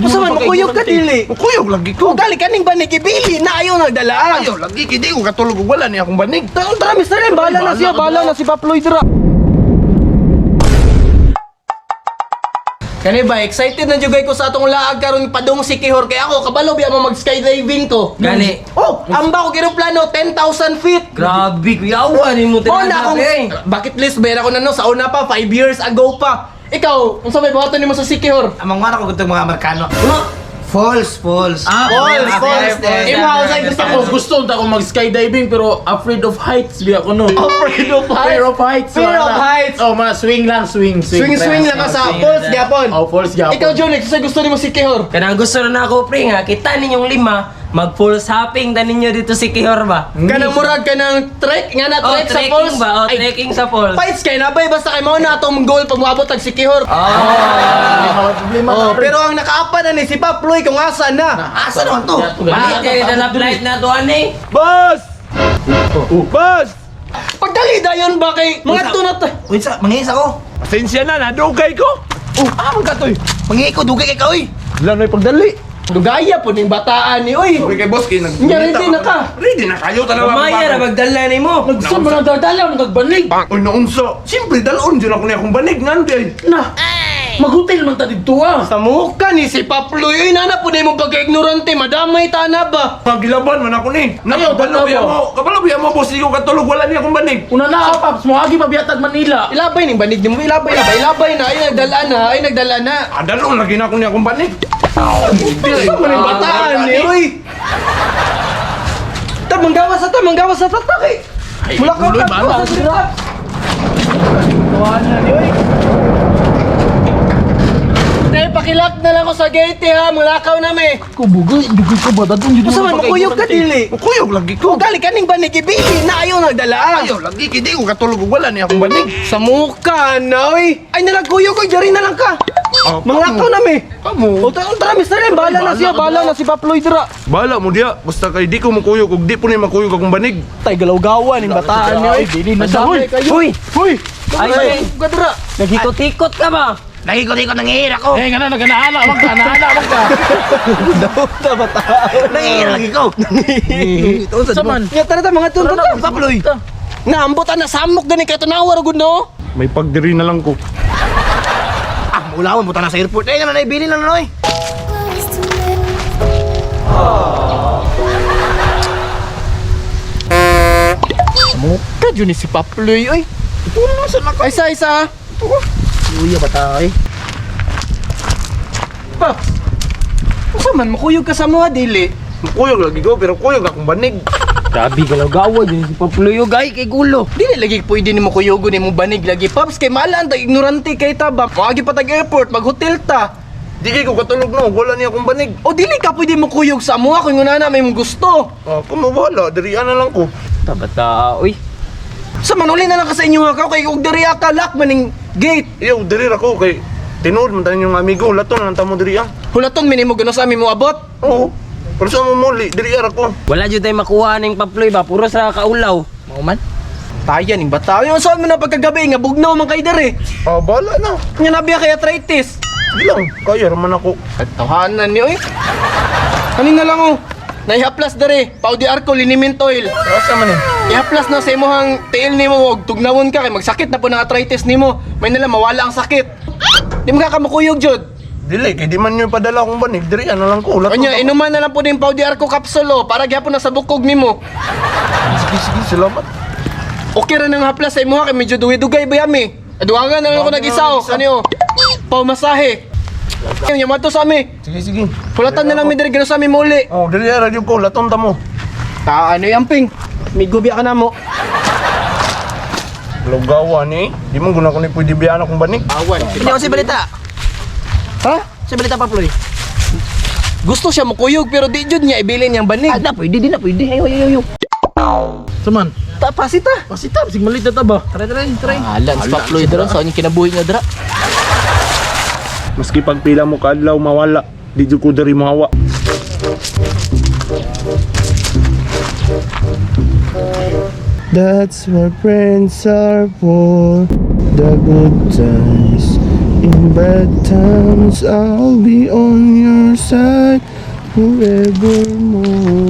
Unsa man, mukuyog ka dili? Mukuyog lagi ko. O gali kaning banig ibili na ayaw nagdala. Ayaw lagi kay di ko katulog ug wala ni akong banig. Tara, tara, Mr. M, bahala na siya, bahala na si Paploy dira. Kani ba, excited na jugay ko sa atong laag karon padung si Kihor kay ako kabalo biya mo mag skydiving ko. Gani. Oh, amba ko eroplano 10,000 feet. Grabe, kuyawa ni mo Oh, na akong eh. bucket list ba ako na no sa una pa 5 years ago pa. Ikaw, unsa may buhaton nimo sa Sikihor? Amang mana ko gutong mga Amerikano. False, false. Ah, False, false. Imo ako sa gusto ko. Ako gusto unta ko mag skydiving pero afraid of heights biya ko no. Afraid of heights. Fear of heights. Fear of wala. heights. Oh, ma swing lang, swing, swing. Swing swing lang ka sa false gyapon. Oh, false gyapon. Ikaw, Jonix, unsa gusto nimo si Sikihor? Kanang gusto na ako, pre, nga kita ninyong lima, mag full hopping ta ninyo dito si Kihor ba? Kanang murag kanang trek nga na Oh, trek sa trekking falls. ba? Oh, Ay, trekking sa falls. Fights kay na bay basta kay mao na atong goal pag moabot tag Sikihor. Ah, problema. Oh, pero ang nakaapa na ni si Paploy kung asa na. Asa naman to? Bakit kay dala flight na to ani? Boss! Boss! Pagdali dayon ba kay mga tunat. Unsa, mangihis ako. Pasensya na, nadugay ko. Oh, ah, man katoy. Mangihi ko, dugay kay ka, oy. Wala na'y pagdali. Dugaya po ning bataan ni oy. Okay kay boss kay nag. Nya, ready na ka. Ready na kayo tanawa. Mamaya ra magdala nimo. Nagsa man ang dadala mo kagbanig. Oy, naunsa. Siyempre dalon jud ako ni akong banig ngan di ay. Na. Maghotel man ta didto ah. Sa muka ni si Paploy oy nana po na imong pagka-ignorante madamay tana ba. Magilaban man ako ni. Ayaw, Kabalo biya tanawa. mo. Kabalo biya mo boss, di ko katulog wala ni akong banig. Una na ah, Paps, moagi pa biyatag Manila. Ilabay ning banig nimo, ilabay na ba? Ilabay na ay nagdala na, ay nagdala na. Ah, dalon lagi na ako ni akong banig. Sa man ning bataan ni oy. Ta manggawas sa ta, manggawas sa ta kay. Mula ka uloy, ka. bahala. Tay, pakilak na lang ko sa gate ha, mulakaw na mi. Kubugoy, dugay ko ba dadong jud. Unsa man mukuyog ka dili? Mukuyog lagi ko. O gali kaning banig ibili na ayaw nagdala. Ayaw lagi kay di ko katulog ug wala ni akong banig. Sa muka na oy. Ay nalagkuyog ko, diri na lang ka. Ah, Manglakaw na mi. Kamo. O tara, tara Mr. M, bahala na siya, bahala na si Paploy dira. Bahala mo diya, basta kay di ko mukuyog ug di po ni makuyog akong banig. Tay galaw-gawan ning bataan ni oy. Dili na siya, Madamay hoy. kayo. Uy, Hoy. Ay, Ay, ay. kadra. Naghikot-hikot ka ba? Nangikot-ikot, nangihir ako. Eh, ngana naganaana man ka, naana man ka. Daw bataan. Nangihir lagi ko. Sa man. Ya tara ta mga tunto ta. Paploy. Naambot ana samok gani kay tunawa ra gud no. May pagdiri na lang ko. Ah, mulawan mo na sa airport. Eh, nga na naibili lang na, oy. Muka jud ni si Paploy oy. Ay isa isa. Kuya ba tayo? Paps. Unsa man mukuyog ka sa mga dili? Mukuyog lagi ko pero kuyog akong banig. Grabe galaw-gawa jud si Paploy gay kay gulo. Dili lagi pwede nimo kuyogon nimo banig lagi Paps kay malaan ta ignorante kay ta ba. Moagi pa tag airport, maghotel ta. Di kay ko katulog no, wala ni akong banig. O dili ka pwede mo kuyog sa amuha kung nguna na may mong gusto. Ah, kamo wala, diri na lang ko. Ta bata, uy. Sa manuli na lang ka sa inyo nga kay og diri ka lock maning gate. Iyaw diri ra ko kay tinuod man tanin yung amigo, lato na lang tamo diri ah. Hulaton minimo gano sa amin mo abot. Oo. Pero sa mo muli, diri ra ko. Wala jud tay makuha ning Paploy ba, puro sa kaulaw. Mao man. Taya ning bata. Yung saan mo na pagkagabi nga bugnaw man kay diri. Ah, bahala na. Nya nabiya kay arthritis. Sige lang, kaya raman ako. Tawanan ni oy. Kanin na lang oh. Naihaplas diri, Pau de Arco liniment oil. Asa man eh? Ihaplas na sa imong tiil nimo og tugnawon ka kay magsakit na po ng arthritis nimo. May nala mawala ang sakit. Di mo ka kamukuyog jud. Dili kay di man nyo ipadala akong banig, diri na lang ko. Lato Kanya na ko. inuman na lang po din Pau de Arco capsule oh, para gyapon na sa bukog nimo. Sige, sige, salamat. Okay ra nang haplas sa imuha kay medyo duwi-dugay ba yami. Duwangan na lang ako nag-isa oh, kani oh. Pau masahe. Yung yamato sa ami. Sige, sige. Hulatan na lang mi diri gano sa ami muli. Oh, diri ra jud ko, laton ta mo. Ta ano yung ping? Migo biya ka na mo. Lugawa ni, di mo guna ko ni pwede biyaan akong banig. Awan. Hindi ako si balita. Ha? Si balita, Paploy. Gusto siya mukuyog pero di jud niya ibilin yang banig. Ah, na pwede, di na pwede. Ayo, ayo, ayo. Sa man. Ta pasita. Pasita, sig malit na ta ba? Try, try, try. Alan, si Paploy dira sa kanyang kinabuhi nga dira. Maski pagpila mo kaadlaw mawala, di jud ko diri mohawa. That's what friends are for. The good times In bad times, I'll be on your side forevermore.